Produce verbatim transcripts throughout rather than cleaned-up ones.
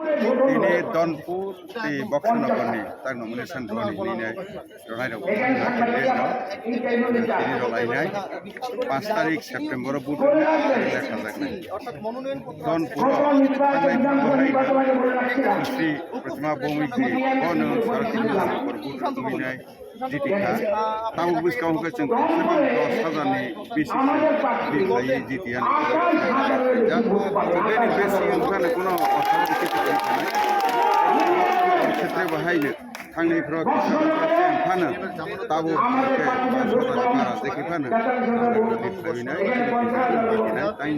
Tini Donpur tei Boksanagarni tak nomination rwni hinwi nai rwnai rok tini rwlainai. Paanch tarik September o vote rwna lekha jaknai. Donpur o thangnai bubahaino Sri Pratima Bhowmik ni bono sarati bubahaino vote rwinai. Jiti kha. Tabuk bwskang hwnkhe chwng komse kom dos hajar ni bisi se bini khlaiwi jiti ya. Bini besi wngkha no kuno authority khe tongwi thanai. Khetre bo haino thangnai phoro kisa wngkha no tabuk hwnkhe dos hajar ni bara jekhe phano khlaiwi nai. Tei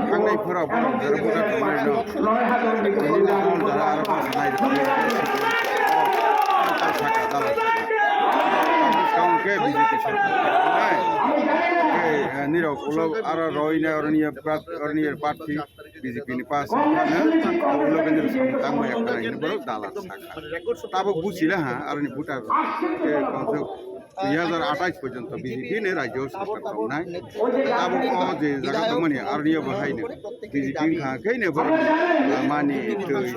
Aroni voter rok, jara voter tongmani no. Tini no dol jara aro bwsa nai rwkha. Saka dala saka. Bwskango khe B J P sarkar nai. Khe, eh, nirok ulo aro roi nai oroni prat-, oroni party B J P ni pas. Ulo khe nirok samung tangmani ekta nai borok dala saka. Tabuk buchila ha, aroni voter rok. Khe, khe, dui hajar athais porjonto B J P ni rajyo sarkar tongnai. Tabuk o je jaga tongmani aroni bo haino B J P wngkha khe ne borok lamani twi ni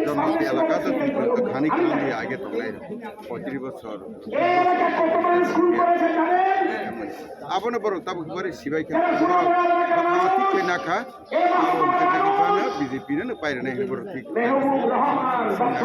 jonoti elaka to twi to khani khani age tongnai poitris bosor. Abono borok tabuk bari sibai khe borok thik khe nakha abo hwnkhe B J P no pairwnai borok thik.